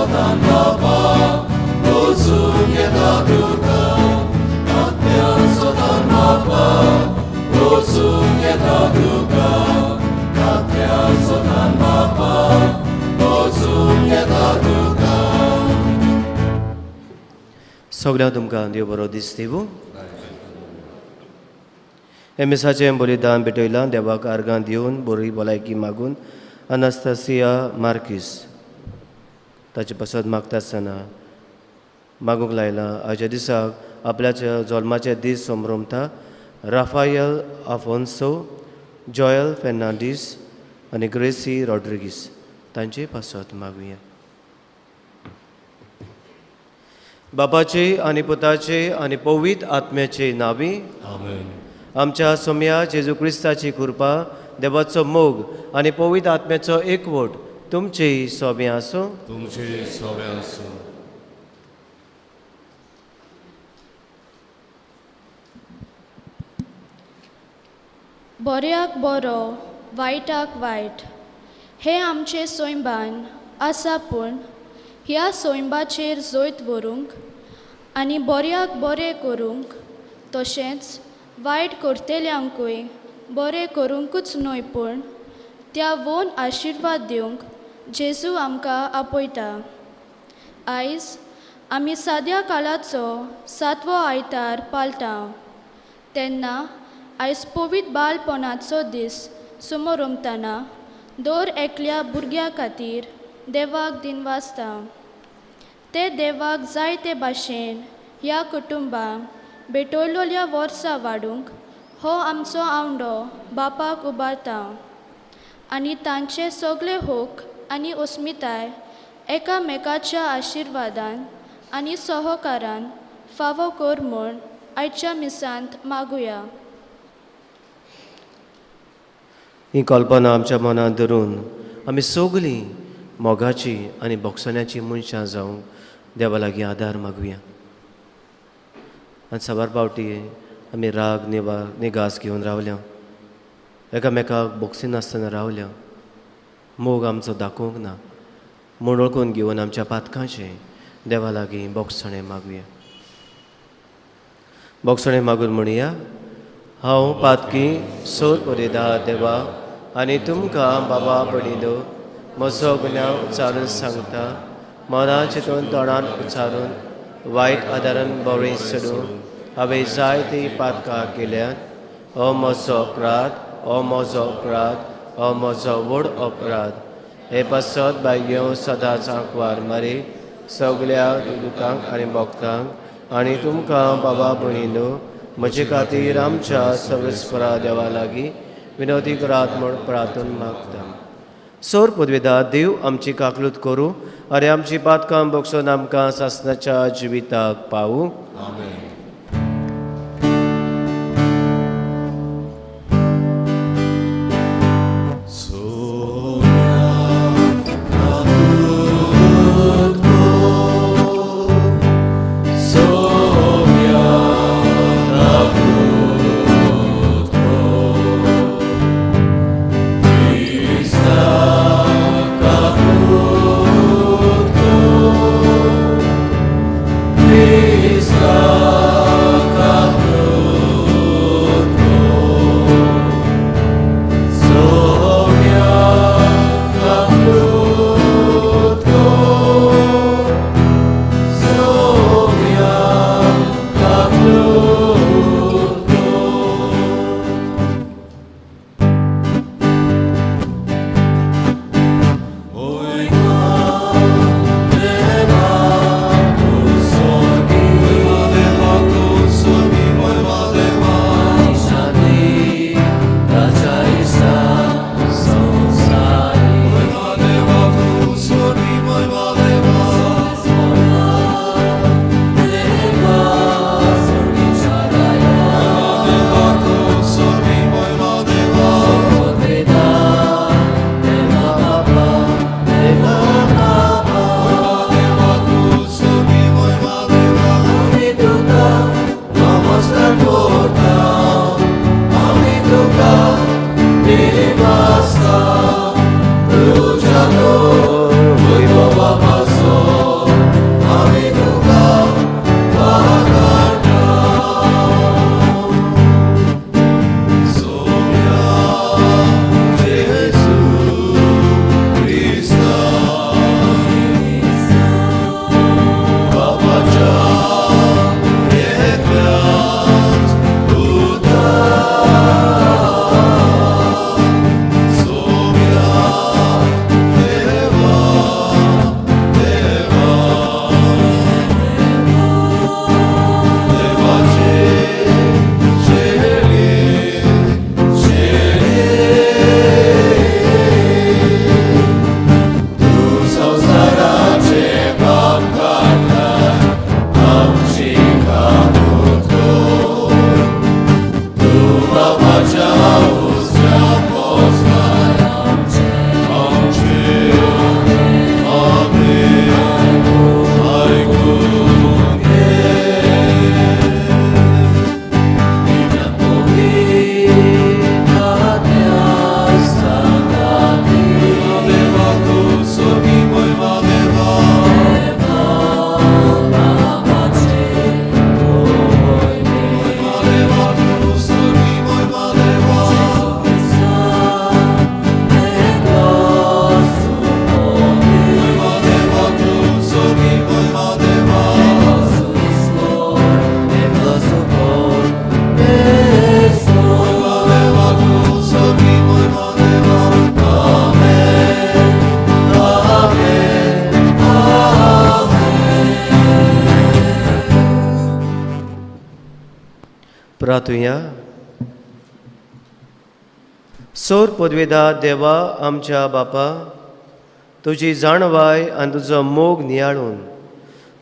सदां बाबा वचूंक येता तुका, आत्म्या सदां बाबा वचूंक येता तुका, आत्म्या सदां बाबा वचूंक येता तुका. सगळ्यांक तुमकां देव बरो दीस दिवूं. हे मिसाचें बलिदान भेटयलां देवाक आर्गां दिवन बरी भलायकी मागून अनास्तासिया मार्कीस ताचे पासत मागता आसतना मागूंक लायलां. आयच्या दिसाक आपल्याच्या जल्माचे दीस समरमता राफायल आफोन्सो, जॉयल फेर्नांडीस आनी ग्रेसी रॉड्रिगीस तांचे पासत मागुया. बापाचे आनी पुताचे आनी पवित्र आत्म्याचे नांवी आमेन. आमच्या सोम्या जेजू क्रिस्ताची कृपा, देवाचो मोग आनी पवित्र आत्म्याचो एकवट तुमचेय सोबें आसूं. तुमचे सोबें आसूं. बऱ्याक बरो वायटाक वायट हें आमचें सैंबान आसा, पूण ह्या सैंबाचेर जैत व्हरूंक आनी बऱ्याक बरें करूंक तशेंच वायट करतल्यांकूय बरें करूंकूच न्हय पूण त्या वोन आशिर्वाद दिवंक जेजू आमकां आपयता. आयज आमी साद्या काळाचो सातवो आयतार पाळटा तेन्ना आयज पवित्र बालपणाचो दीस समोरमतना दर एकल्या भुरग्या खातीर देवाक दिनवासता. ते देवाक जाय ते भाशेन ह्या कुटुंबांक भेटयल्ल्या वर्सां वाडूंक हो आमचो आवंडो बापाक उबारता आनी तांचे सगळे हक आनी अस्मिताय एकामेकाच्या आशिर्वादान आनी सहकारान फावो कर म्हूण आयच्या मिसांत मागुया. ही कल्पना आमच्या मनांत धरून आमी सगळीं मोगाची आनी भोगसण्याची मनशां जावंक देवा लागीं आदार मागुया. आनी साबार पावटी आमी राग निगास घेवन रावल्या, एकामेकाक भोगसिनासतना रावल्या, मोग आमचो दाखोवंक ना म्हूण वळखून घेवन आमच्या पातकांचें देवा लागीं भोगसणें मागुया. भोगसणें मागून म्हणया, हांव पातकी सोर परेदा देवा आनी तुमकां बाबा भयणीनो म्हजो गुन्यांव उच्चारून सांगता. मना चिंतून तोंडान उच्चारून वायट आदारान बरें सोडून हांवें जायतीं पातकां केल्यात. हो म्हजो अपराध, हो म्हजो अपराध, हो म्हजो व्हड अपराध. हे पासत बायगेव सदांच आंकवार मारी सगल्या दुतांक आनी भक्तांक आनी तुमकां बाबा भयणीनो म्हजे खातीर आमच्या सर्वेस्परा देवा लागीं विनोदी करात म्हूण प्रार्थना मागता. सोर पदवेदा देव आमची काकलूत करूं आनी आमची पातकां बगसून आमकां सासणाच्या जिविताक पावूं. आमेन. Krista. मोयमा देवा मोयमा देवा कुसमी मोयमा देवा आमेन आमेन प्रार्थुया. सोर पदवेदा देवा आमच्या बापा, तुजी जाणवाय आनी तुजो मोग नियाळून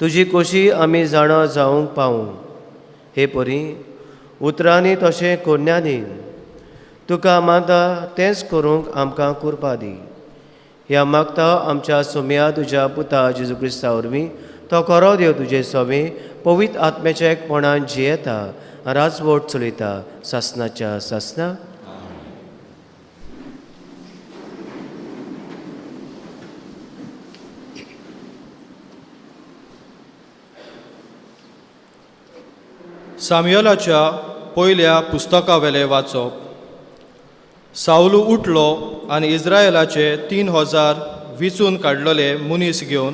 तुजी कोशी आमी जाणा जावंक पावूं हे परी उतरांनी तशें कोन्यांनी तुका मानता तेंच करूंक आमकां कुरपा दी. ह्या मागता आमच्या सोम्या तुज्या पुता जेजू क्रिस्ता वरवीं तो खरो देव तुजे सोमे पवित्र आत्म्याच्या एकपणान जियेता राजवट चलयता सासनाच्या सासना. सामुएलाच्या पयल्या पुस्तकावेलें वाचप. सावलू उठलो आनी इस्रायलाचे 3000 विचून काडलेले मनीस घेवन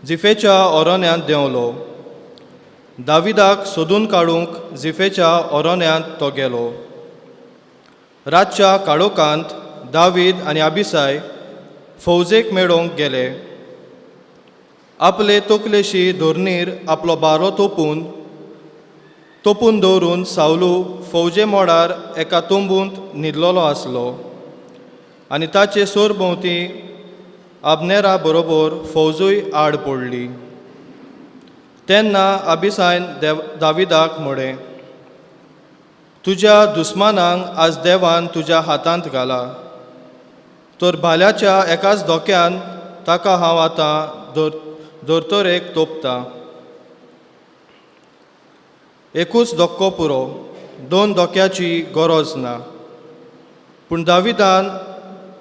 जिफेच्या ओरोन्यांत देंवलो. दाविदाक सोदून काडूंक जिफेच्या ओरोन्यांत तो गेलो. रातच्या काळोखांत दावीद आनी अबिसाय फौजेक मेळोवंक गेले. आपले तकलेशी धोरणीर आपलो बारो तोपून दवरून सावलू फौजे मोडार एका तंबूंत न्हिदलेलो आसलो आनी ताचे सरभोंवती आबनेरा बरोबर फौजूय आड पडली. तेन्ना अबिसायन दाविदाक म्हळें, तुज्या दुस्मानांक आज देवान तुज्या हातांत घाला, तर भाल्याच्या एकाच धोक्यान ताका हांव आतां धर्तरेक तोपतां. एकूच धक्को पुरो, 2 धोक्याची गरज ना. पूण दाविदान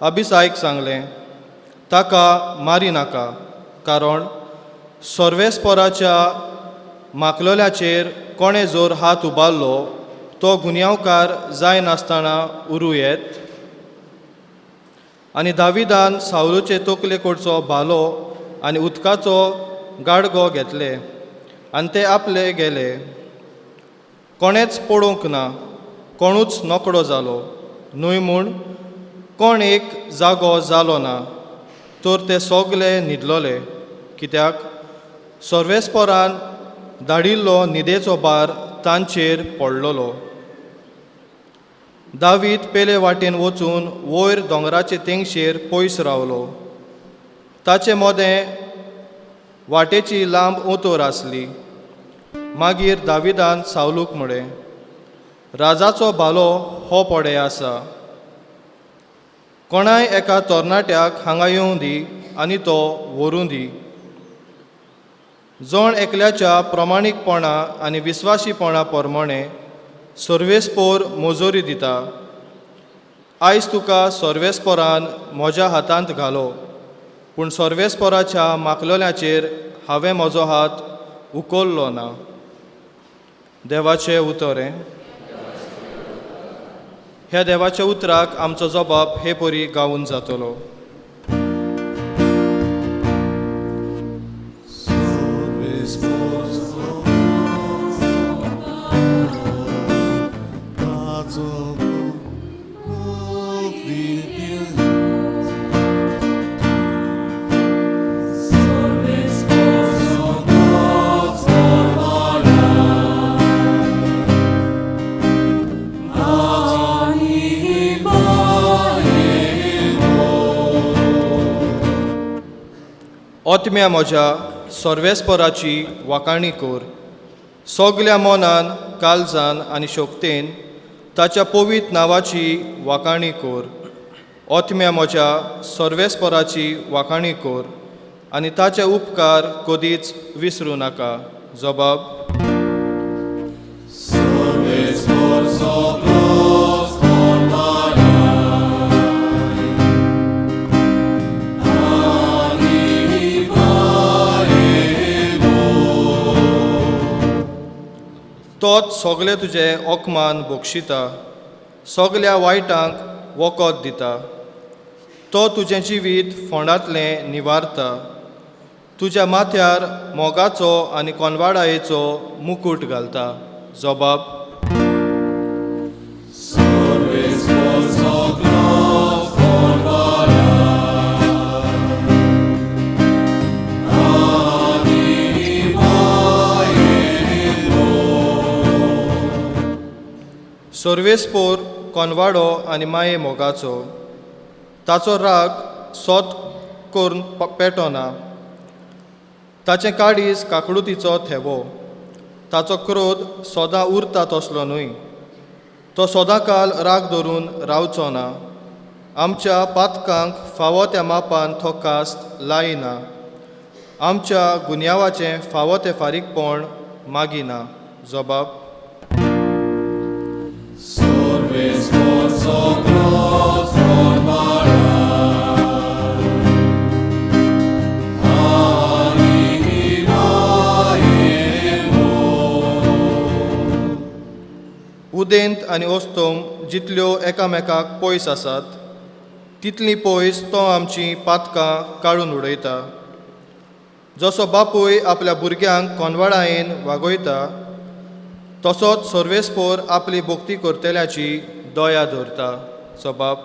अबिसायक सांगलें, ताका मारी नाका, कारण सर्वेस्पराच्या माकलोल्याचेर कोणें जोर हात उबारलो तो गुन्यांवकार जायनासतना उरूं येत. आनी दाविदान सावलूचे तकले कडचो भालो आनी उदकाचो गाडगो घेतले आनी ते आपले गेले. कोणेंच पळोवंक ना, कोणूच नकडो जालो न्हय म्हूण कोण एक जागो जालो ना, तर ते सगले न्हिदलोले, कित्याक सर्वेस्परान धाडिल्लो न्हिदेचो भार तांचेर पडलेलो. दावीद पेले वाटेन वचून वयर दोंगराचे तेंगशेर पयस रावलो. ताचे मोदें वाटेची लांब उतोर आसली. मागीर दाविदान सावलूक म्हळें, राजाचो भालो हो पडे आसा, कोणाय एका तरणाट्याक हांगा येवं दी आनी तो व्हरूं दी. जण एकल्याच्या प्रमाणीकपणा आनी विस्वाशीपणा प्रमाणें सर्वेस्पोर मजुरी दिता. आयज तुका सर्वेस्पोरान म्हज्या हातांत घालो, पूण सर्वेस्पोराच्या माकलोल्याचेर हांवें म्हजो हात उखल्लो ना. देवाचें उतर हें. ह्या देवाच्या उतराक आमचो जबाब हे परी गावून जातलो. आत्म्या म्हज्या सर्वेस्पराची वाखाणी कर, सगल्या मनान काळजान आनी शक्तेन ताच्या पवित्र नांवाची वाखाणी कर. आत्म्या म्हज्या सर्वेस्पराची वाखाणी कर आनी ताचे उपकार कदीच विसरूं नाका. जबाब. तोच सगळे तुजे ओकमान बक्षिता, सगल्या वायटांक वखद दिता. तो तुजें जिवीत फोंडांतलें निवारता, तुज्या माथ्यार मोगाचो आनी कोनवाडायेचो मुकूट घालता. जबाब. सर्वेस्पोर कोनवाडो आनी माये मोगाचो, ताचो राग सोत करून पेटोना, ताचें काडीस काकडुतीचो थेवो, ताचो क्रोध सदां उरता तसलो न्हय, तो सदां काल राग धरून रावचो ना, आमच्या पातकांक फावो त्या मापान तो कास्त लायना, आमच्या गुन्यांवाचें फावो तें फारीकपण मागिना. जबाब. उदेंत आनी ओस्तोम जितल्यो एकामेकाक पयस आसात तितली पयस तो आमची पातकां काडून उडयता. जसो बापूय आपल्या भुरग्यांक कोनवाडायेन वागयता तसोच सर्वेस्पोर आपली भक्ती करतल्याची दया धरता. जबाब.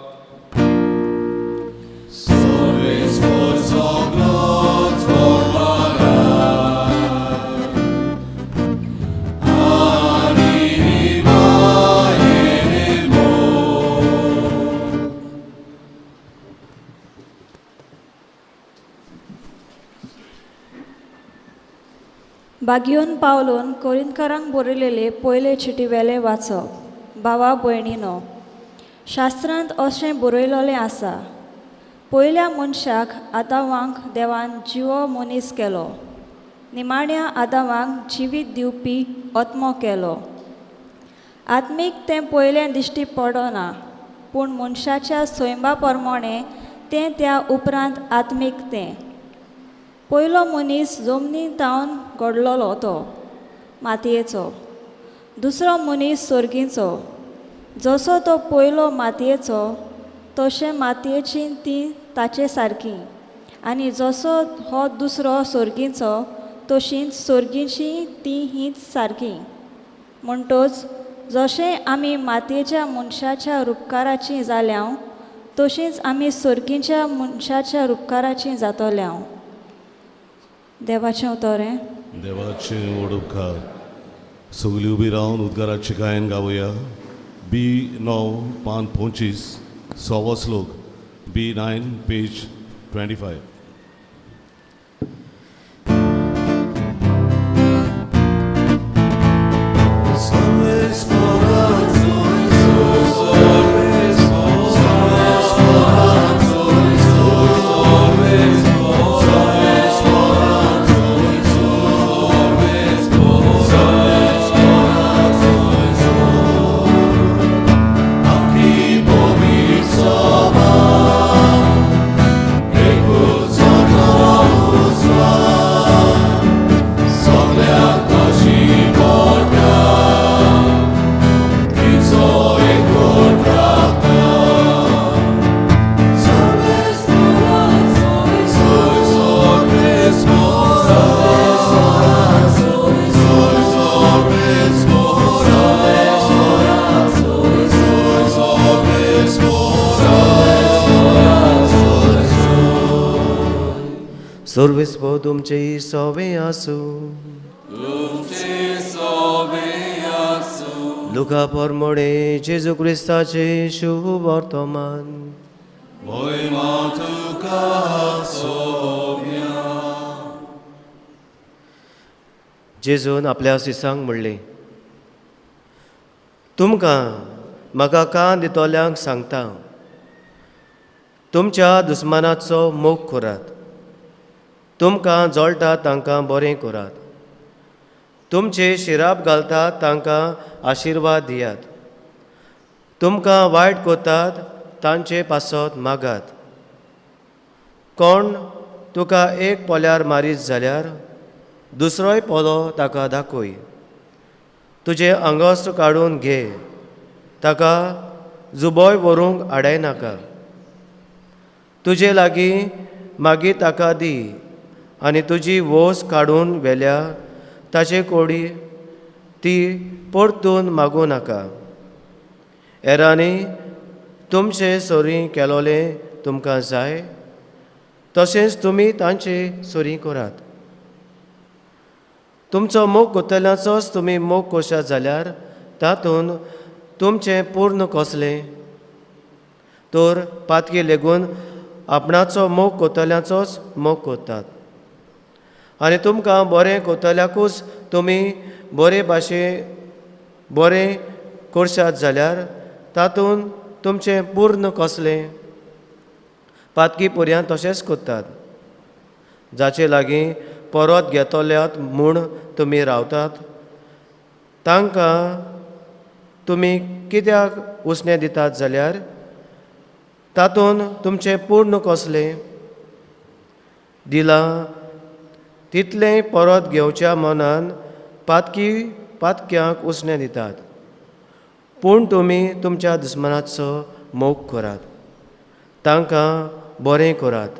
बागियोन पावलोन कोरिंतकारांक बरयलेले पयले चिटी वेले वाचप. भावा भयणीनो, शास्त्रांत अशें बरयलेलें आसा, पयल्या मनशाक आदावांक देवान जिवो मनीस केलो, निमाण्या आदावांक जिवीत दिवपी आत्मो केलो. आत्मीक तें पयलें दिश्टी पडना, पूण मनशाच्या सैमा प्रमाणें तें त्या उपरांत आत्मीक तें. पयलो मनीस जमनी तावन घडलेलो तो मातयेचो, दुसरो मनीस सर्गीचो. जसो तो पयलो मातयेचो तशें मातयेची ती ताचे सारकी, आनी जसो हो दुसरो सर्गीचो तशींच सर्गीची ती हीच सारकी. म्हणटच जशें आमी मातयेच्या मनशाच्या रुपकाराची जाल्या तशींच आमी सर्गीच्या मनशाच्या रुपकाराची जातल्या. देवाचें उतर हें. देवाचें वडुपकार. सगळीं उबी रावन उद्गाराचें गायन गावया. बी 9 पान 25 सवो श्लोक. बी 9 पेज 25. सर्वेस्पोर तुमचे सोवे आसूं. लुका परमोणे जेजू क्रिस्ताचे शुभ वर्तमान. जेजून आपल्या शिसांक म्हणलें, तुमकां म्हाका कान दितल्यांक सांगता, तुमच्या दुस्मानाचो मोग करात, तुमकां जळटा तांकां बरें करात, तुमचे शिराप घालतात तांकां आशिर्वाद दियात, तुमकां वायट करतात तांचे पासत मागात. कोण तुका एक पोल्यार मारीत जाल्यार दुसरोय पोलो ताका दाखय, तुजें आंगवस्त्र काडून घे, ताका जुबोय व्हरूंक आडायनाका, तुजे लागीं मागीर ताका दी आनी तुजी वोस काडून व्हेल्या ताचे कोडी ती परतून मागूं नाका. हेरांनी तुमचे सोरी केलोलें तुमकां जाय तशेंच तुमी तांचे सोरी करात. तुमचो मोग कोतल्याचोच तुमी मोग कोशात जाल्यार तातूंत तुमचें पूर्ण कसलें? तर पातकी लेगून आपणाचो मोग कोतल्याचोच मोग कोतात. आनी तुमकां बरें कोतल्याकूच तुमी बरे भाशे बरें करशात जाल्यार तातूंत तुमचें पूर्ण कसलें? पातकी पर्यांत तशेंच करतात. जाचे लागीं परत घेतल्यात म्हूण तुमी रावतात तांकां तुमी कित्याक उसणें दितात जाल्यार तातूंत तुमचें पूर्ण कसलें? दिलां तितलें परत घेवच्या मनान पातकी पातक्यांक उसणें दितात. पूण तुमी तुमच्या दुस्मनाचो मोग करात, तांकां बरें करात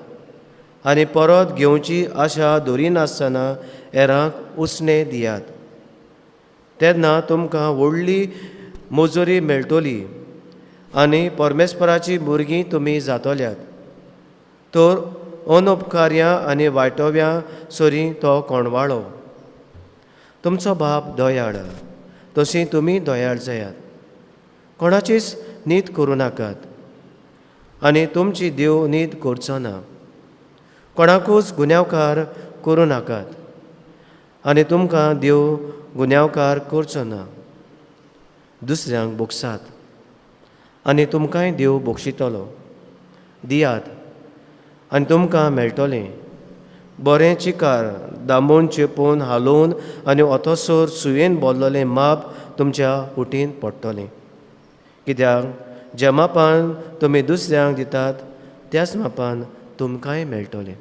आनी परत घेवची आशा दवरिनासतना हेरांक उसणें दियात. तेन्ना तुमकां व्हडली मजुरी मेळटली आनी परमेश्वराची भुरगीं तुमी जातल्यात. तर अनुपकार्या आनी वायटव्या सरी तो कोणवाळो. तुमचो बाप दयाळ तशी तुमी दयाळ जायात. कोणाचीच नीत करूं नाकात आनी तुमची देव नीत करचो ना. कोणाकूच गुन्यांवकार करूं नाकात आनी तुमकां देव गुन्यांवकार करचो ना. दुसऱ्यांक बोगसात आनी तुमकांय देव बोगशितलो. दियात आनी तुमकां मेळटलें. बरें चिकार दामून चेपून हालोवन आनी ओतोसर सुयेन बोल्लोलें माप तुमच्या हुटीन पडटलें. कित्याक ज्या मापान तुमी दुसऱ्यांक दितात त्याच मापान तुमकांय मेळटलें.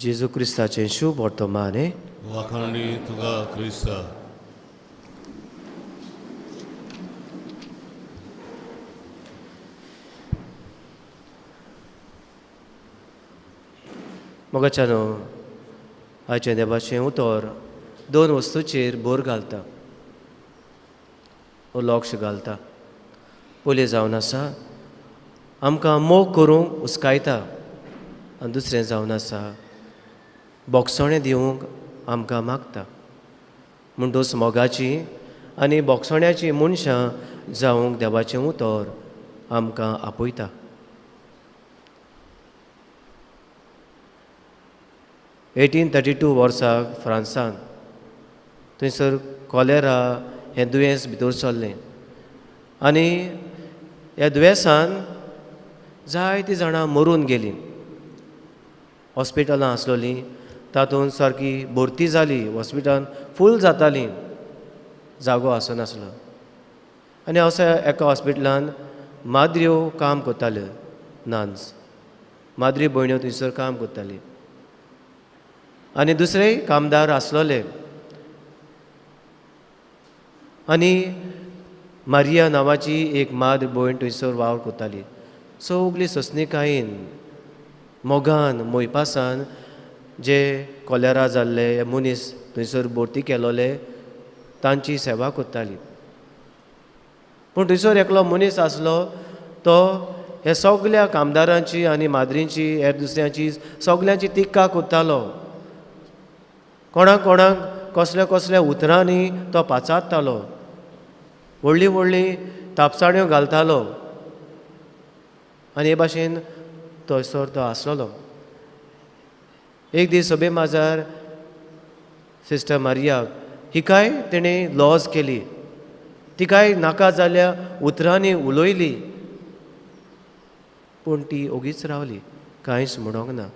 जेजू क्रिस्ताचें शुभ वर्तमान. वाखाणी तुका क्रिस्ता. मोगाच्यानो, आयचें देवाचें उतर दोन वस्तूचेर भर घालता, लक्ष घालता. पयलें जावन आसा आमकां मोग करूंक उस्कायता आनी दुसरें जावन आसा बोगसणें दिवंक आमकां मागता. म्हणटूच मोगाची आनी बोगसण्याची मनशां जावंक देवाचें उतर आमकां आपयता. 1832 वर्साक फ्रांसान थंयसर कॉलेरा हें दुयेंस भितर सरलें आनी ह्या दुयेंसान जायतीं जाणां मरून गेलीं. हॉस्पिटलां आसलोलीं तातूंत सारकी भरती जाली, हॉस्पिटलान फूल जातालीं, जागो आसनासलो. आनी असो एका हॉस्पिटलान माद्र्यो काम करताल्यो, नन्स माद्री भयण्यो थंयसर काम करताली आनी दुसरेय कामदार आसलोले. आनी मारिया नांवाची एक माद्र भयण थंयसर वावर करताली. सगली सोंसणीकायेन मोगान मोयपासान जे कॉलेरा जाल्ले मनीस थंयसर भरती केलोले तांची सेवा करताली. पूण थंयसर एकलो मनीस आसलो तो हे सगल्या कामदारांची आनी माद्रींची हेर दुसऱ्यांची सगल्यांची टिका करतालो. कोणाक कोणाक कसल्या कसल्या उतरांनी तो पाचारतालो, व्हडली व्हडली तापसाण्यो घालतालो आनी हे भाशेन थंयसर तो आसलेलो. एक दीस सभे माजार सिस्टर मारियाक हिकाय तेणें लॉज केली, तिकाय नाका जाल्ल्या उतरांनी उलयली, पूण ती ओगीच रावली, कांयच म्हणोंक ना,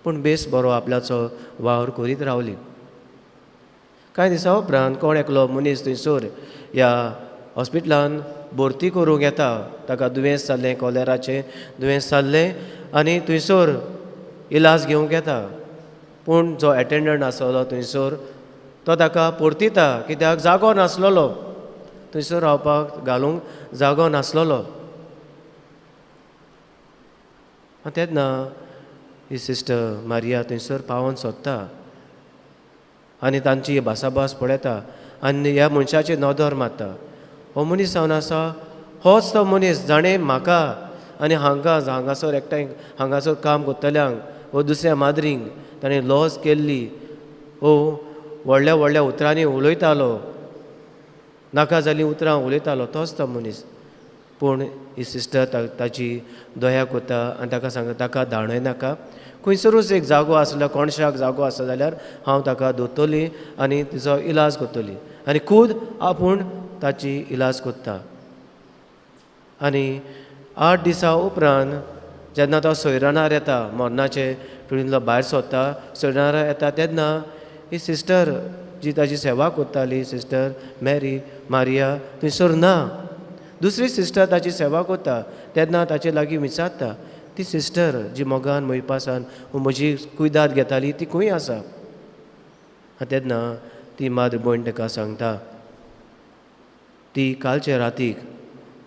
पूण बेस बरो आपल्याचो वावर करीत रावली. कांय दिसां उपरांत कोण एकलो मनीस थंयसर ह्या हॉस्पिटलान भरती करूंक येता, ताका दुयेंस जाल्लें, कॉलेराचें दुयेंस जाल्लें आनी थंयसर इलाज घेवंक येता. पूण जो एटेंडंट आसलो थंयसर तो ताका परतिता, कित्याक जागो नासलेलो, थंयसर रावपाक घालूंक जागो नासलेलो. तेन्ना ही सिस्टर मारिया थंयसर पावोन सोदता आनी तांची भासाभास पळयता आनी ह्या मनशाची नदर मारता. हो मनीस जावन आसा होच तो मनीस जाणें म्हाका आनी हांगा हांगासर एकठांय हांगासर काम करतल्यांक वो दुसऱ्या माद्रींक ताणें लॉस केल्ली, ओ व्हडल्या व्हडल्या उतरांनी उलयतालो, नाका जाल्लीं उतरां उलयतालो, तोच तो मनीस. पूण ही सिस्टर ताची दया करता आनी ताका सांगता ताका दाणय नाका, खंयसरूच एक जागो आसलो कोणशाक जागो आसा जाल्यार हांव ताका दोतली आनी तिचो इलाज करतली, आनी खूद आपूण ताची इलाज करता. आनी 8 दिसां उपरांत जेन्ना तो सोयरानार येता, मरणाचे कुडींतलो भायर सोदता, सोयरानार येता तेन्ना ही सिस्टर जी ताजी सेवा करताली सिस्टर मॅरी मारिया थंयसर ना. दुसरी सिस्टर ताची सेवा करता तेन्ना ताचे लागीं विचारता, ती सिस्टर जी मोगान मोयपासान म्हजी कुयदाद घेताली ती खंय आसा? तेन्ना ती माद्र भयण ताका सांगता ती कालचे रातीक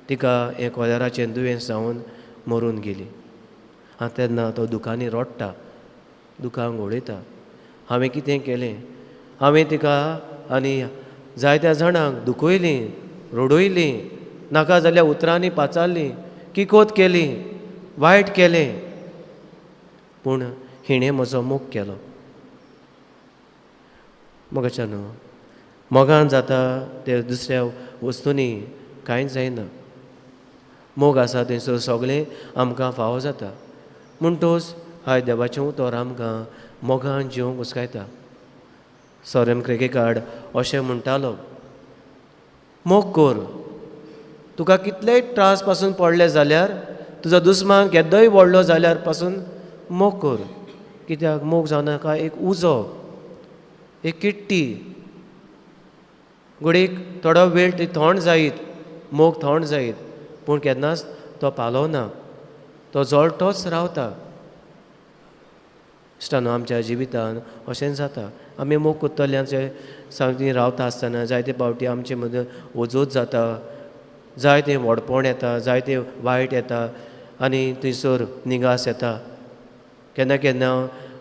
तिका हें कॉलेराचें दुयेंस जावन मरून गेली. आनी तेन्ना तो दुकांनी रडटा, दुकांक उडयता, हांवें कितें केलें, हांवें तिका आनी जायत्या जाणांक दुखयलीं, रडयलीं, नाका जाल्या उतरांनी पाचारलीं, किकोत केली, वायट केलें, पूण हिणें म्हजो मोग केलो. मोगाच्या न्हू मोगान जाता ते दुसऱ्या वस्तूंनी कांयच जायना. मोग आसा थंयसर सगळें आमकां फावो जाता. म्हणटोच आयज देवाचें उतर आमकां मोगान जिवंक उस्कायता. सोरेन क्रिकेकार्ड अशें म्हणटालो, मोग कर, तुका कितलेय त्रास पासून पडले जाल्यार, तुजो दुस्मान केदोय व्हडलो जाल्यार पासून मोग कर. कित्याक मोग जावनाका एक उजो, एक किट्टी, घडयेक थोडो वेळ ती थंड जायत, मोग थंड जायत, पूण केन्नाच तो पालोवना, तो जळटोच रावता. इश्टानो, आमच्या जिवितान अशेंच जाता. आमी मोग करतल्यांचे सांगती रावता आसतना जायते फावटी आमचे मदीं वजोत जाता, जायतें व्हडपण येता, जायतें वायट येता आनी थंयसर निगास येता. केन्ना केन्ना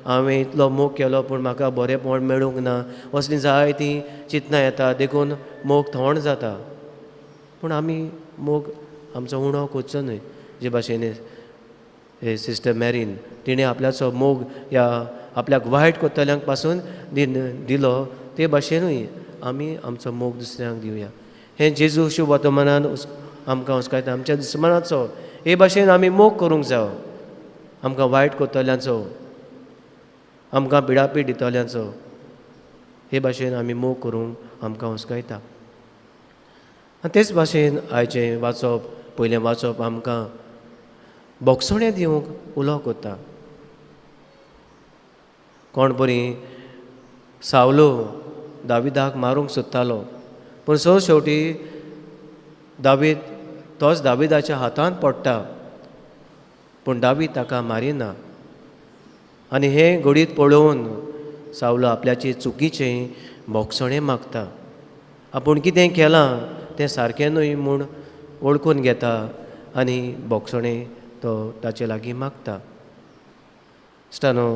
हांवें इतलो मोग केलो पूण म्हाका बरेंपण मेळूंक ना, असलीं जायतीं चिंतनां येता, देखून मोग थंड जाता. पूण आमी मोग आमचो उणो करचो न्हय. जे भाशेन हे सिस्टर मॅरीन तिणें आपल्याचो मोग ह्या आपल्याक वायट करतल्यांक पासून दिलो, ते भाशेनूय आमी आमचो मोग दुसऱ्यांक दिवया. हें जेजू शुभ वर्तमानान आमकां हुस्कायता. आमच्या दुस्मानाचो हे भाशेन आमी मोग करूंक जावो, आमकां वायट करतल्यांचो, आमकां पिडापीड दितल्यांचो, हे भाशेन आमी मोग करूंक आमकां हुस्कायता. आनी तेच भाशेन आयचें वाचप, पयलें वाचप आमकां बोगसणें दिवंक उलो करता. कोण बरी सावलो दाविदाक मारूंक सोदतालो, पूण सो शेवटी दावीद तोच दाविदाच्या हातांत पडटा, पूण दावीद ताका मारिना. आनी हें घडीत पळोवन सावलो आपल्याचे चुकीचें बोगसणें मागता, आपूण कितें केलां तें सारकें न्हय म्हूण वळखून घेता आनी बोगसणें तो ताचे लागीं मागता. इश्टानो,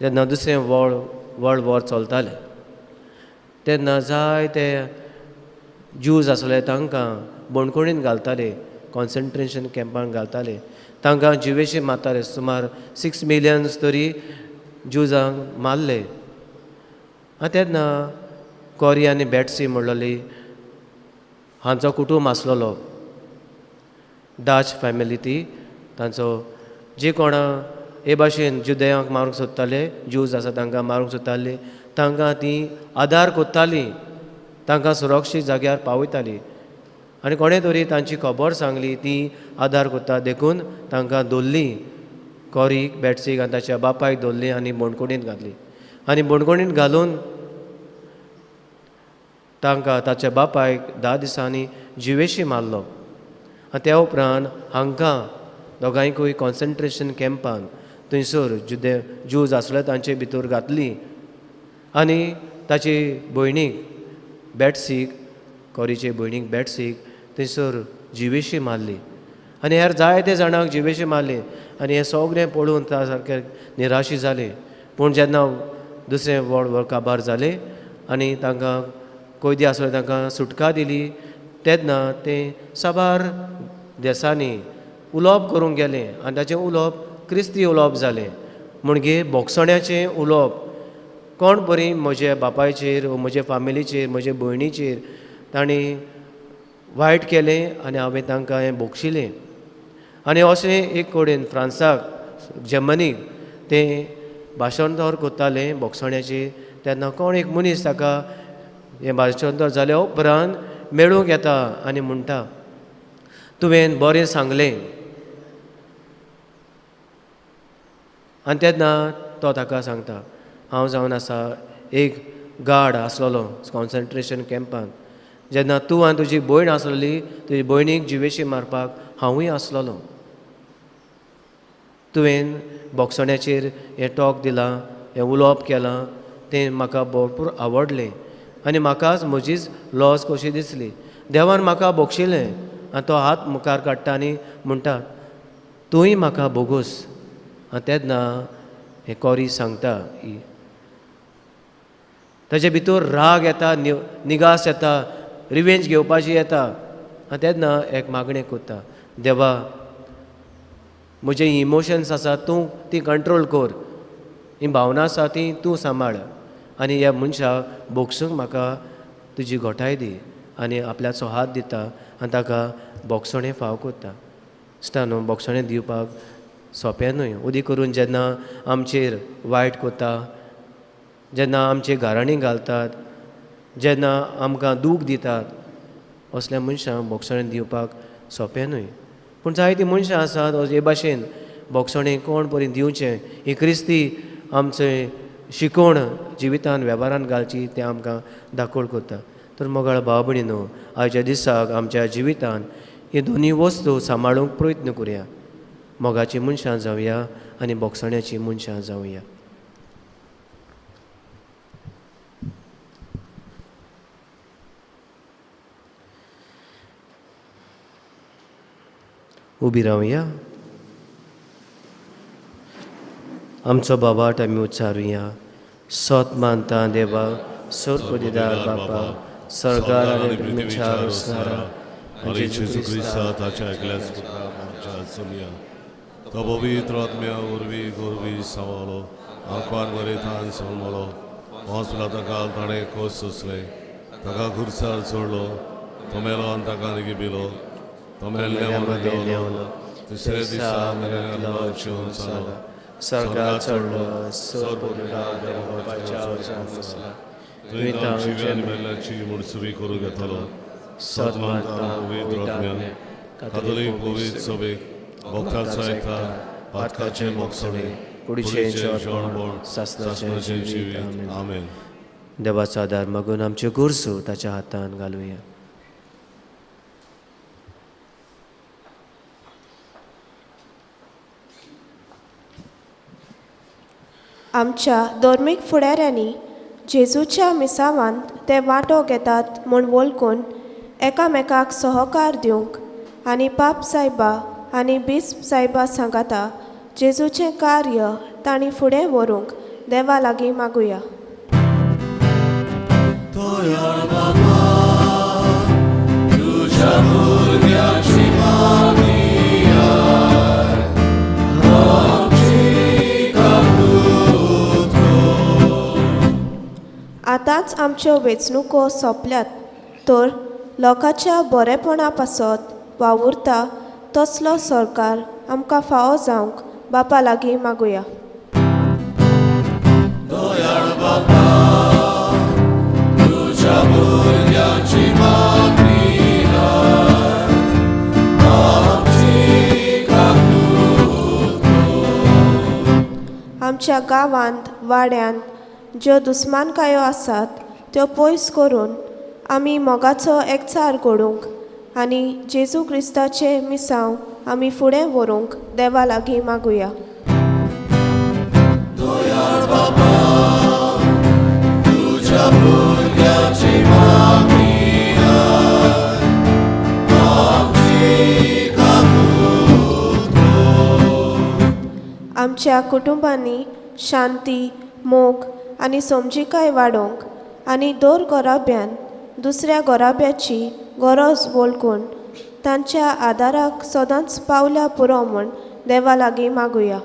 जेन्ना दुसरें वर्ल्ड वॉर चलतालें तेन्ना जायते ज्यूज आसले तांकां बणकोणीन घालताले, कॉन्सन्ट्रेशन कॅम्पान घालताले, तांकां जिवेशी मारताले. सुमार 6 मिलियन्स तरी ज्यूजांक मारले. आनी तेन्ना कॉरी आनी बॅटसी म्हणलोली हांचो कुटूंब आसलेलो, डाच फॅमिली ती, तांचो जे कोणा हे भाशेन जुदयांक मारूंक सोदताले, ज्यूज आसा तांकां मारूंक सोदताले, तांकां ती आदार करताली, तांकां सुरक्षीत जाग्यार पावयताली. आनी कोणें तरी तांची खबर सांगली, ती आदार करता देखून तांकां धरली, कॉरीक, बॅटसीक आनी ताच्या बापायक धरली आनी बणकोणींत घातली. आनी बणकोणींत घालून तांकां ताच्या बापायक 10 दिसांनी जिवेशी मारलो. आनी त्या उपरांत हांकां दोगांयकूय कॉन्सन्ट्रेशन कॅम्पान थंयसर जुदे ज्यूज आसले तांचे भितर घातली आनी ताचे भयणीक बॅटसीक, कॉरीचे भयणीक बॅटसीक थंयसर जिवेशी मारली आनी हेर जायते जाणांक जिवेशी मारली. आनी हें सगळें पळोवन त्या सारकें निराशी जालें. पूण जेन्ना दुसरें वर्ल्ड वॉर काबार जालें आनी तांकां कैदी आसले तांकां सुटका दिली तेन्ना तें साबार देसांनी उलोवप करूंक गेलें आनी ताचें उलोवप क्रिस्ती उलोवप जालें. म्हणगे भोगसण्याचें उलोवप कोण बरी म्हज्या बापायचेर म्हजे फामिलीचेर म्हजे भयणीचेर तांणी वायट केलें आनी हांवें तांकां हें भोगशिलें. आनी अशें एक कडेन फ्रांसाक जर्मनीक तें भाशांतर करतालें भोगसण्याचेर तेन्ना कोण एक मनीस ताका हें भाशांतर जाल्या उपरांत मेळूंक येता आनी म्हणटा तुवें बरें सांगलें. आनी तेन्ना तो ताका सांगता हांव जावन आसा एक गार्ड आसलेलो कॉन्सन्ट्रेशन कॅम्पान, जेन्ना तूं आनी तुजी भयण आसलेली तुजी भयणीक जिवेशी मारपाक हांवूय आसलेलो, तुवें भोगसण्याचेर हें टॉक दिलां हें उलोवप केलां तें म्हाका भरपूर आवडलें आनी म्हाकाच म्हजीच लॉस कशी दिसली, देवान म्हाका भोगशिलें. आनी तो हात मुखार काडटा आनी म्हणटा तूंय म्हाका भोगोस. आनी तेन्ना हें कॉरी सांगता ताजे भितर राग येता, निगास येता, रिवेंज घेवपाची येता. आनी तेन्ना एक मागणें करता, देवा म्हजे इमोशन्स आसा तूं ती कंट्रोल कर, ही भावना आसा ती तूं सांबाळ आनी ह्या मनशाक भोगसूंक म्हाका तुजी घोटाय दी. आनी आपल्याचो हात दिता आनी ताका भोगसणें फाव करता. इश्टानो, भोगसणें दिवपाक सोंपें न्हय. उदी करून जेन्ना आमचेर वायट करता, जेन्ना आमचे घराणीं घालतात, जेन्ना आमकां दूख दितात, असल्या मनशांक भोगसणें दिवपाक सोंपें न्हय. पूण जायतीं मनशां आसात हे भाशेन भोगसणें कोण परी दिवचें ही क्रिस्ती आमचें शिकवण जिवितान वेव्हारान घालची तें आमकां दाखोवल करता. तर मोगाळ भाव भयणीनो, आयच्या दिसाक आमच्या जिवितान ही दोनूय वस्तू सांबाळूंक प्रयत्न करुया. मोगाची मनशां जावया आनी भोगसण्याची मनशां जावया. उबी रावया. आमचो बाबाट आमी उच्चारुया. सोत मानता देवा सोरपदिदार बापा सरकार आनी पृथ्वीच्या रचणारा आनी जेजू क्रिस्ता ताच्या एकल्याच पुत्राक आमच्या चलया तो पवित्र आत्म्या वरवीं गोरवी सावलो आंकवार बरेतान सोमलो हॉस्पिटला ताका ताणें खोस सोंसलें, ताका खुर्सार सोडलो, तो मेलो आनी ताका निगिबिलो, तो मेल्ल्या मदें देंवलो, तिसऱ्या दिसा मेल्ल्यांतलो जिवन जालो, स्वर्गार चडलो, तुवें जिव्या आनी मेल्ल्याची मुडसुबी करूंक येतलो. सत मानता पवित्र आत्म्या कातोलीक पवित्र सभेक भक्ताचो एकठार पातकाचें भोगसणें कुडीचें जेवणबण सासणाचें जिवीत. आमेन. देवाचो आदार मागून आमच्यो गरजो ताच्या हातान घालुया. आमच्या धर्मीक फुडाऱ्यांनी जेजूच्या मिसावांत ते वांटो घेतात म्हूण वळखून एकामेकाक सहकार दिवंक आनी पाप सायबा आनी बिस्प सायबा सांगाता जेजूचें कार्य तांणी फुडें व्हरूंक देवा लागीं मागुया. आतांच आमच्यो वेंचणुको सोंपल्यात तर लोकांच्या बरेपणा पासत वावुरता तसलो सरकार आमकां फावो जावंक बापा लागीं मागुया. आमच्या गांवांत वाड्यांत ज्यो दुस्मानकायो आसात त्यो पयस करून आमी मोगाचो एकचार घडोवंक आनी जेजू क्रिस्ताचें मिसांव आमी फुडें व्हरूंक देवा लागीं मागुया. आमच्या कुटुंबांनी शांती, मोग आनी समजिकाय वाडोवंक आनी दर घराब्यान दुसऱ्या घराब्याची गरज वळखून तांच्या आदाराक सदांच पावल्या पुरो म्हूण देवा लागीं मागुया.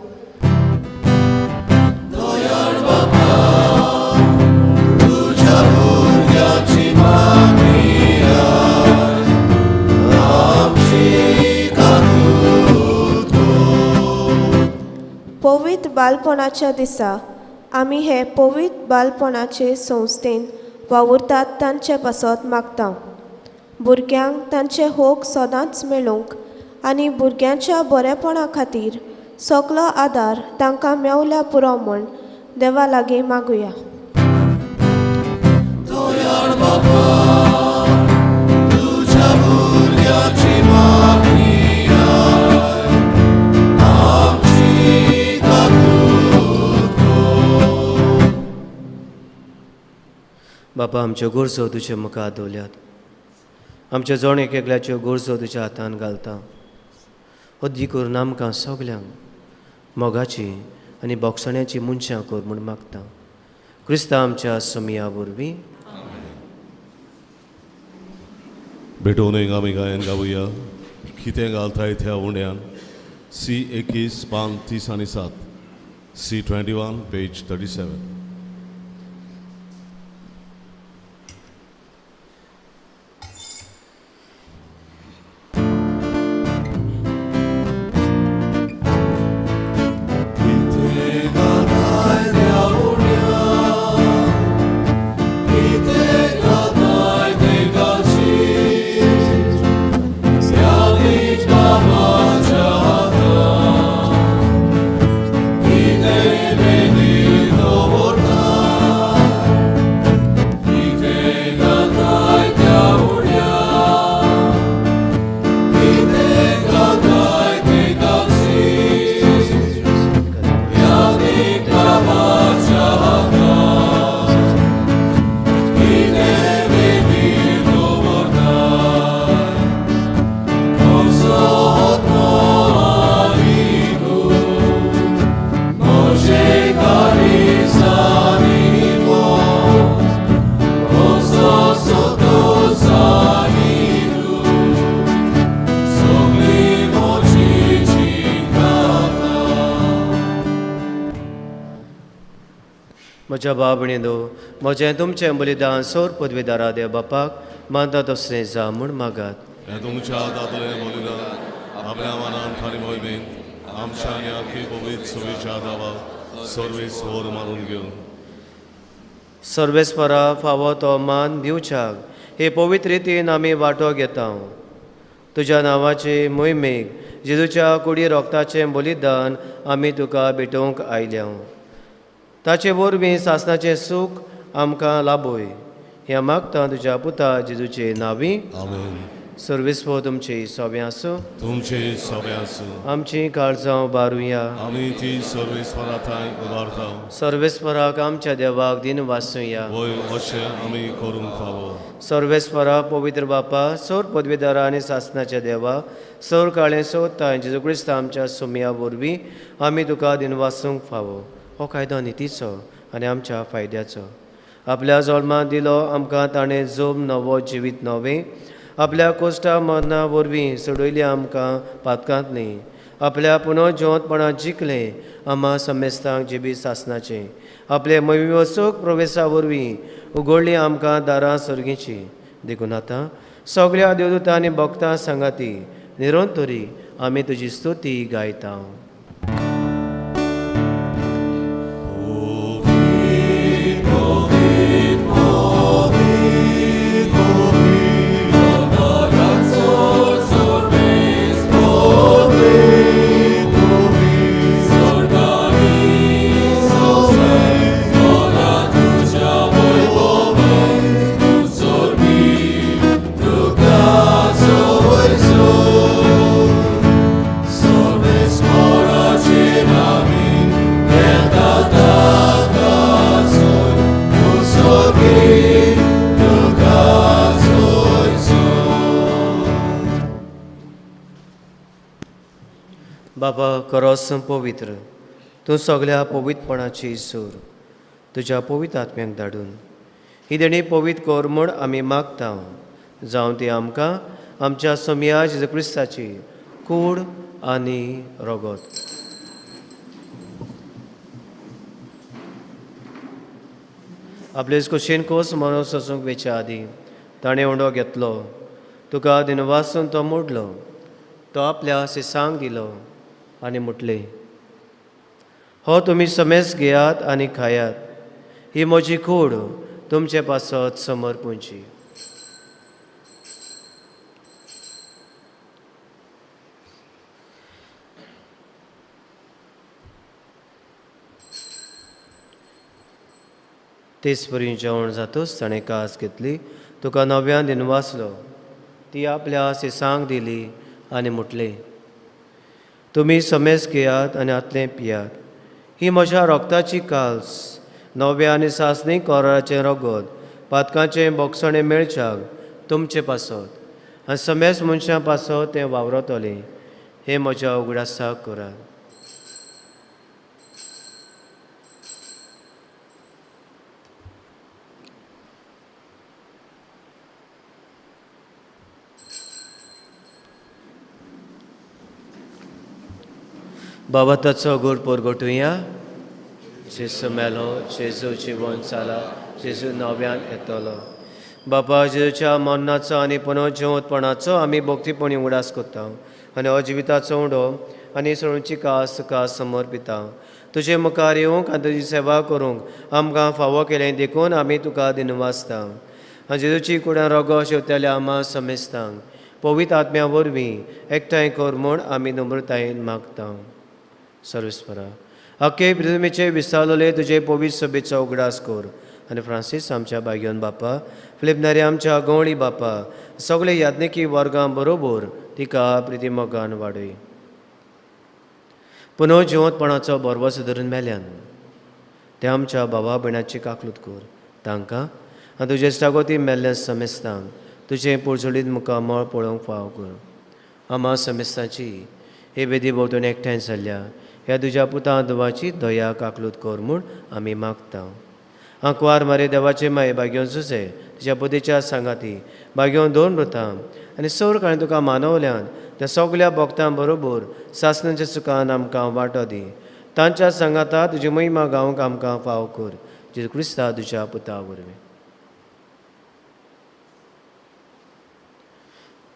पवित्र बालपणाच्या दिसा आमी हे पवित्र बालपणाचे संस्थेन वावुरतात तांचे पासत मागता. भुरग्यांक तांचे होक सदांच मेळूंक आनी भुरग्यांच्या बरेपणा खातीर सगलो आदार तांकां मेवल्या पुरो म्हूण देवा लागीं मागुया. बापा, आमच्यो गरजो तुजे मुखार दवरल्यात. आमच्या जण एक एकल्याच्यो गरजो तुज्या हातान घालता. अद्दी करून आमकां सगल्यांक मोगाची आनी बोगसण्याची मनशां कर म्हूण मागता. क्रिस्ता आमच्या सोमिया वरवीं. भेटोवन आमी गायन गावया कितें घालताय त्या उंड्यान. सी 21 पान 30 आनी 7, सी 21 पेज 37. म्हज्या बाबणीनो, म्हजें तुमचें बलिदान सोर पदवीदारा देव बापाक मानता तसलें जा म्हूण मागात. तुमच्या हातांतलें बलिदान आपल्या मनान आनी मोहिमेंत आमच्या आनी आखी पवित्र सुवेच्या दावा सर्वेस्वर मानून घेवन सर्वेस्वरा फावो तो मान दिवच्याक हे पवित्र रितीन आमी वांटो घेता. तुज्या नांवाचे मोहिमेक जेजूच्या कुडी रोगताचें बलिदान आमी तुका भेटोवंक आयल्या. ताचे वरवीं सासणाचें सूख आमकां लाभय ह्या मागता तुज्या पुता जेजूचे नांवी. आमेन. सर्वेस्पर तुमचे सोबें आसूं. तुमचे सोबें आसूं. आमची काळजां उबारुया. आमी ती सर्वेस्परा थंय उबारता. सर्वेस्पराक आमच्या देवाक दिन वाचुया. वय अशें आमी करूंक फावो. सर्वेस्परा पवित्र बापा, सोर पदवीदारा आनी सासणाच्या देवा, सोर काळें सोदता जेजू क्रिस्ता आमच्या सोमया वरवीं आमी तुका दिन वाचूंक फावो. हो कायदो नितीचो आनी आमच्या फायद्याचो. आपल्या जल्मांत दिलो आमकां ताणें जोम नवो जिवीत नवें. आपल्या कोश्टा मरणा वरवीं सोडयली आमकां पातकांतली. आपल्या पुनर्जिवंतपणांत जिखलें आमा समेस्तांक जिबी सासणाचें. आपले मोहिमेवसूक प्रवेशा वरवीं उगडली आमकां दारां सर्गीची. देखून आतां सगळ्या देवदूतां आनी भक्तां सांगाती निरंतरी आमी तुजी स्तुती गायता. बाबा करोस पवित्र तूं सगळ्या पवित्रपणाची सूर तुज्या पवित्र आत्म्याक धाडून ही देणी पवित्र कर म्हूण आमी मागता, जावं ती आमकां आमच्या सोमया जेजू क्रिस्ताची कूड आनी रगत. आपले कुशीन कोस मरो सोसूंक वेच्या आदीं ताणें उंडो घेतलो, तुका दिनवासून तो मोडलो, तो आपल्या सिसांक दिलो आनी म्हटलें, हो तुमी समेस घेयात आनी खायात, ही म्हजी कूड तुमचे पासत समर्पूंची. तेच परी जेवण जातूच ताणें कास घेतली, तुका नव्यान दिनवासलो, ती आपल्या सिसांक दिली आनी म्हटलें, तुमी समेस घेयात आनी आतलें पियात, ही म्हज्या रोगताची काल्स, नव्या आनी सासणी कोराचें रगत, पातकाचें बोगसणें मेळच्याक तुमचे पासत आनी समेस मनशां पासत तें वावरतलें, हें म्हज्या उगडासाक करात. बाबा ताचो गोड परगटुया. जेजू मेलो, जेजू जिवन जाला, जेजू नव्यान येतलो. बापा जेजूच्या मरणाचो आनी पुनर्जिवंतपणाचो आमी भक्तीपणी उगडास करता आनी हो जिविताचो उडो आनी सळूची कास तुका समर्पिता. तुजे मुखार येवंक आनी तुजी सेवा करूंक आमकां फावो केलें देखून आमी तुका दिनवासता. आनी जेजूची कुडां रोगो शेवतेल्या आमा समेस्तांक पवित्र आत्म्या वरवीं एकठांय कर म्हूण आमी नम्रतायेन मागता. सर्वेस्परा आखे पृथ्वीचे विसावलेले तुजे पवित्र सभेचो उगडास कर आनी फ्रांसीस आमच्या भाग्योन बापा, फिलीप नारी आमच्या गवळी बापा, सगळे याज्ञिकी वर्गां बरोबर तिका प्रितीमोगान वाडय. पुनः जिवंतपणाचो भरवंसो धरून मेल्यान ते आमच्या बाबा भयणाची काकलूत कर तांकां आनी तुजे सागोती मेल्ल्या समेस्तांक तुजें पुळजुळीत मुखामळ पळोवंक फाव कर. आमा समेस्तांची हे वेदी भोंवतणी एकठांय जाल्ल्या ह्या तुज्या पुता धुवाची दया काकलूत कर म्हूण आमी मागता. आंकवार मारे देवाचे माये भाग्योन सुसे तुज्या बुद्धीच्या सांगाती भाग्योन दोन रुतां आनी सौर काळान तुका मानवल्यान त्या सगल्या भक्तां बरोबर सासणाच्या सुखान आमकां वांटो दी. तांच्या सांगाता तुजी महिमा गावंक आमकां फाव कर, जेजू क्रिस्ता तुज्या पुता वरवीं.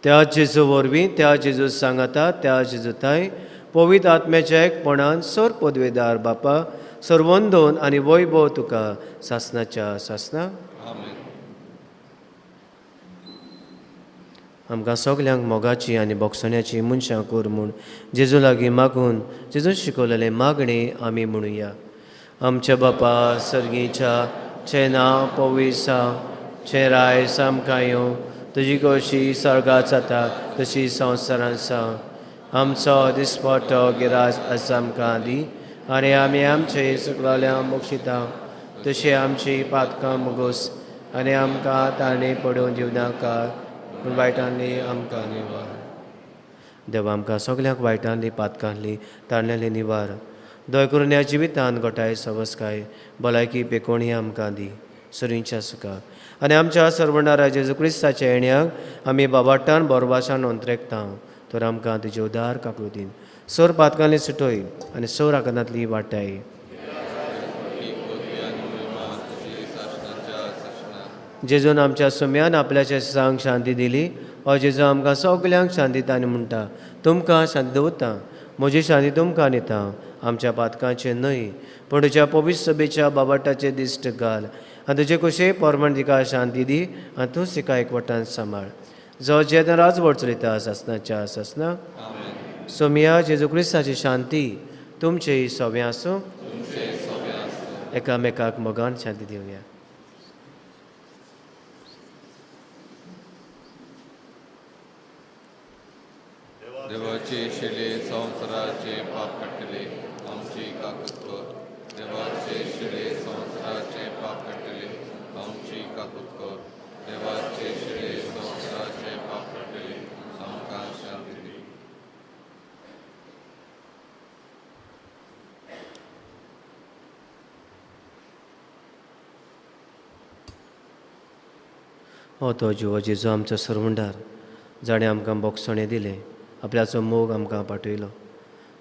त्या जेजू वरवीं, त्या जेजू सांगाता, त्या जेजू थांय पवित्र आत्म्याच्या एकपणान सर पदवेदार बापा सर्वंदोन आनी वैभव तुका सासणाच्या सासना. आमकां सगल्यांक मोगाची आनी बोगसण्याची मनशां कर म्हूण जेजू लागीं मागून जेजून शिकवलेलें मागणें आमी म्हणुया. आमच्या बापा सर्गीच्या, चे नांव पवित्र जावं, चे राय आमकां येवं, तुजी खोशी सर्गात जाता तशी संवसारांत जावं. आमचो दिसपट्टो गिरास आज आमकां दी आनी आमी आमचे सुकलेल्या मोक्षिता तशी आमची पातकां मुगोस आनी आमकां ताणें पडोवन दिवनाका पूण वायटांनी आमकां निवार. देवा आमकां सगल्यांक वायटांनी पातकांनी ताणलेली निवार दय करून ह्या जिवितान गोठाय सवसकाय भलायकी पेकोणी आमकां दी सरींच्या सुखा आनी आमच्या सर्वणारा जेजू क्रिस्ताच्या येण्याक आमी बाबाटान बोरवासान अंतरेकता तर आमकां तुजे उदार काकलुतीन सोर पातकांनी सुटोय आनी सोर आकांतांतली वाटाय. जेजून आमच्या सुम्यान आपल्याच्या सांग शांती दिली. हो जेजू आमकां सगल्यांक शांती दिता आनी म्हणटा, तुमकां शांती दवरता, म्हजी शांती तुमकां दिता, आमच्या पातकांचे न्हय पूण तुज्या पवित्र सभेच्या बाबाटाचे दिश्ट घाल आनी तुजे कुशे परमाण तिका शांती दी आनी तूं तिका एकवटान सांबाळ, जो जेन्ना राजवट चलयता सासणाच्या सासना. सोमिया जेजू क्रिस्ताची शांती तुमचे सोबें आसूं. एकामेकाक मोगान शांती दिवया. देवाचे शिले संवसाराचे पाप काडटले आमची काकूत कर. देवाचे शिले संवसाराचे पाप काडटले आमची काकूत कर. देवाचे शिले संवसाराचे पाप काडटले आमकां शांती दी. हो तो जिवो जेजू आमचो सरवंडार जाणें आमकां बोगसणें दिलें, आपल्याचो मोग आमकां पाठयलो.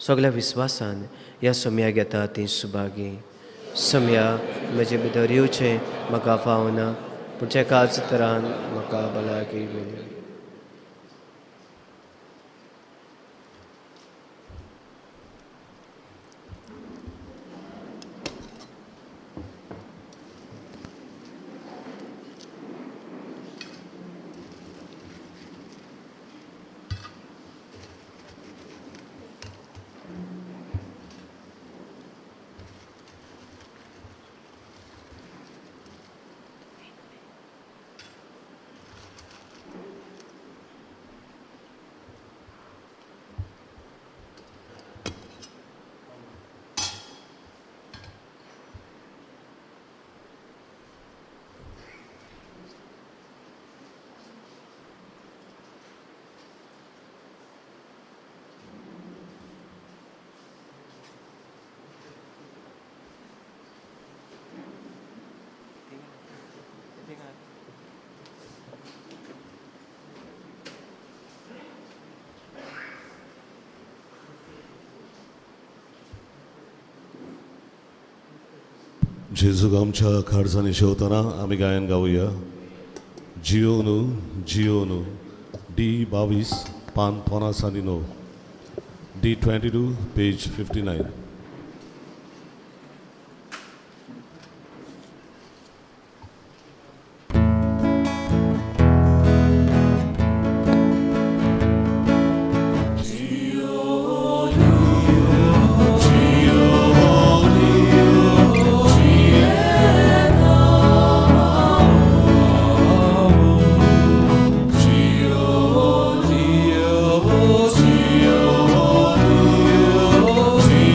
सगल्या विस्वासान ह्या सम्या घेता ती सुभागी. सम्या म्हजे भितर येवचें म्हाका फावना, पूण एकाच तरान म्हाका भलायकी मेळ्ळी. जेजूक आमच्या खाडसांनी शेवतना आमी गायन गावया. जियोनू जियोनू, डी 22 पान 59, डी 22 पेज 59.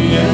Yeah.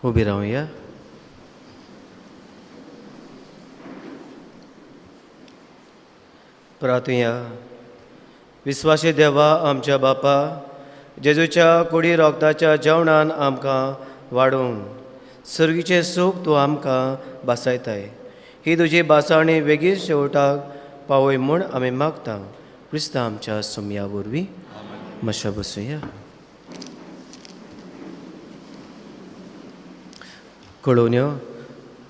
उबी रावया. प्रार्थुया. विस्वासी देवा आमच्या बापा, जेजूच्या कुडी रोगताच्या जेवणान आमकां वाडोवन सर्गीचें सूख तूं आमकां भासायताय. ही तुजी भासाणी वेगीच शेवटाक पावय म्हूण आमी मागता क्रिस्ता आमच्या सोमया वरवीं. मातशें बसुया. कळोवन्यो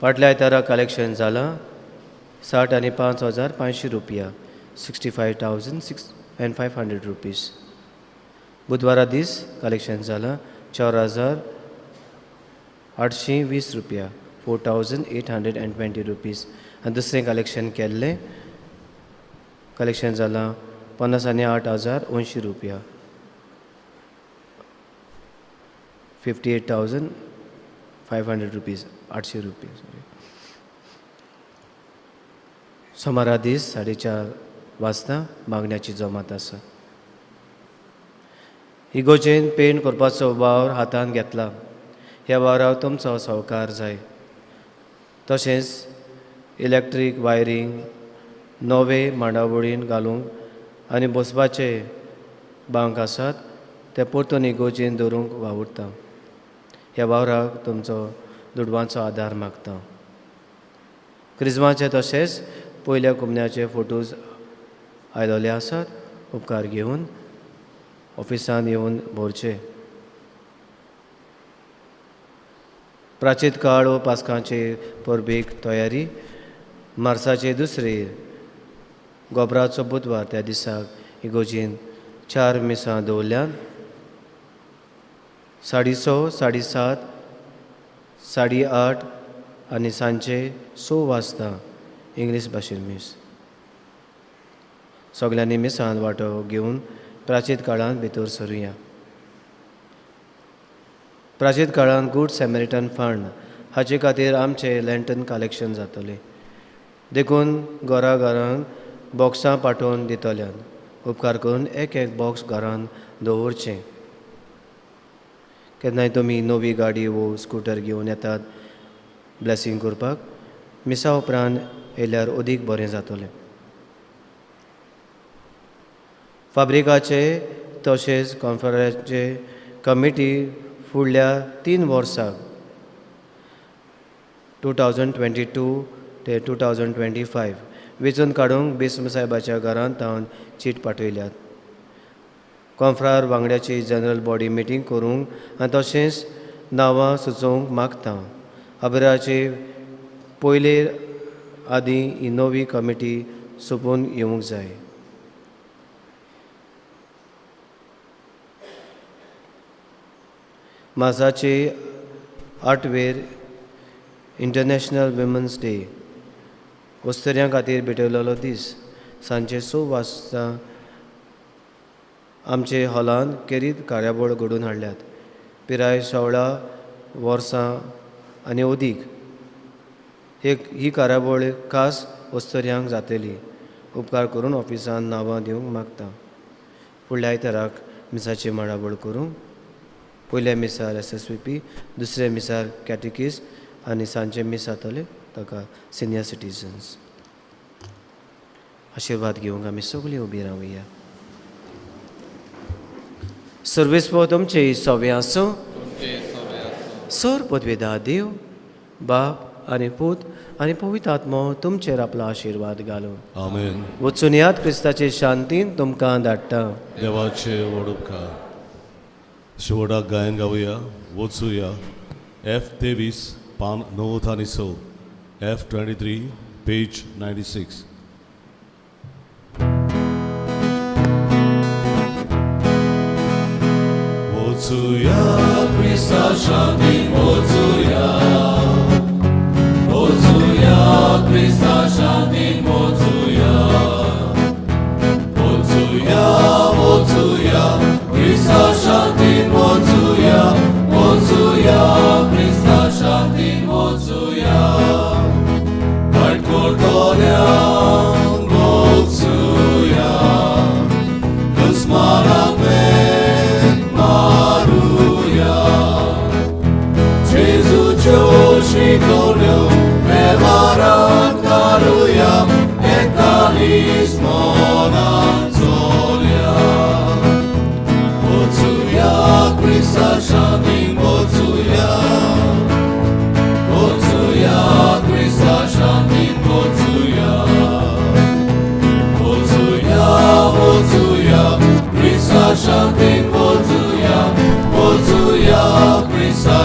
फाटल्या आयतारा कलेक्शन जालां 65,500 रुपया, 65,500 रुपीज. बुधवारा दीस कलेक्शन जालां 4,820 रुपया, 4,820 रुपीज. आनी दुसरें कलेक्शन केल्लें कलेक्शन जालां 58,080 रुपया, 58,500 रुपीज, 800 रुपया सॉरी. सोमारा दीस 4:30 वाजता मागण्याची जमात आसा. इगोजेन पेंट करपाचो वावर हातान घेतला. ह्या वावराक तुमचो सहकार जाय. तशेंच इलेक्ट्रीक वायरींग नवे मांडावळीन घालूंक आनी बसपाचे बांक आसात ते परतून इगोजेन दवरूंक वावुरता. ह्या वावराक तुमचो दुडवांचो आदार मागता. क्रिजमाचे तशेंच पयल्या कुमन्याचे फोटोज आयलोले आसात. उपकार घेवन ऑफिसान येवन भरचे. प्राचीत काळ वो पास्कांचे परबेक तयारी मार्साचे दुसरे गोबराचो बुधवार त्या दिसाक इगोजीन 4 मिसां दवरल्यान 6:30, 7:30, 8:30 आनी सांजचे 6 वाजता इंग्लीश भाशेन मीस. सगल्यांनी मिसान वांटो घेवन प्राचीत काळांत भितर सरुया. प्राचीत काळांत गूड सॅमेरिटन फंड हाचे खातीर आमचें लँटन कलेक्शन जातलें. देखून घरा घरान बॉक्सां पाठोवन दितल्यान उपकार करून एक एक बॉक्स घरान दवरचें. केन्नाय तुमी नवी गाडी वो स्कुटर घेवन येतात ब्लेसींग करपाक मिसा उपरांत येयल्यार अदीक बरें जातलें. फाब्रिकाचे तशेंच कॉन्फरन्साचे कमिटी फुडल्या 3 वर्साक 2022 ते 2025 वेंचून काडूंक बिस्म साहेबाच्या घरांत तावन चीट पाठयल्यात. कॉन्फ्रार वांगड्याची जनरल बॉडी मिटींग करूंक आनी तशेंच नांवां सुचोवंक मागता. अबराचे पयले आदीं ही नवी कमिटी सोंपून येवंक जाय. मार्साचे 8वेर इंटरनॅशनल वुमन्स डे अस्तुऱ्यां खातीर भेटयलेलो दीस सांजचे 6 वाजता आमचे हॉलांत केरीत कार्यावळ घडोवन हाडल्यात. पिराय 16 वर्सां आनी अदीक ही कार्यावळ खास अस्तुऱ्यांक जातली. उपकार करून ऑफिसान नांवां दिवंक मागता. फुडल्या आयताराक मिसाची मांडावळ करूंक पयल्या मिसार SSVP, दुसऱ्या मिसार कॅटेकीज आनी सांजचे मीस जातलें ताका सिनियर सिटीजन्स. आशिर्वाद घेवंक आमी सगळीं उबी रावया. सर्वेस्पो तुमचे सवे आसूं. सर पदवेदा देव बाप आनी पूत आनी पवित्र आत्मो तुमचेर आपलो आशिर्वाद घालूं. आमेन. वचून याद क्रिस्ताचे शांतीन तुमकां धाडटा. देवाचे व्हड उपकार. शेवटाक गायन गावया. वचुया F23 पान 9 आनी 6, F23 page 96. वचुया क्रिस्ता शांतीन वचुया, वचुया क्रिस्ता शांतीन वचुया, वचुया वचुया क्रिस्ता शांतीन वचुया, वचुया क्रिस्ता शांतीन वचुया, वायट करतल्यांक वचुया, दुस्मानाक पेट मारुया,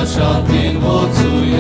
शांतीन वचुया.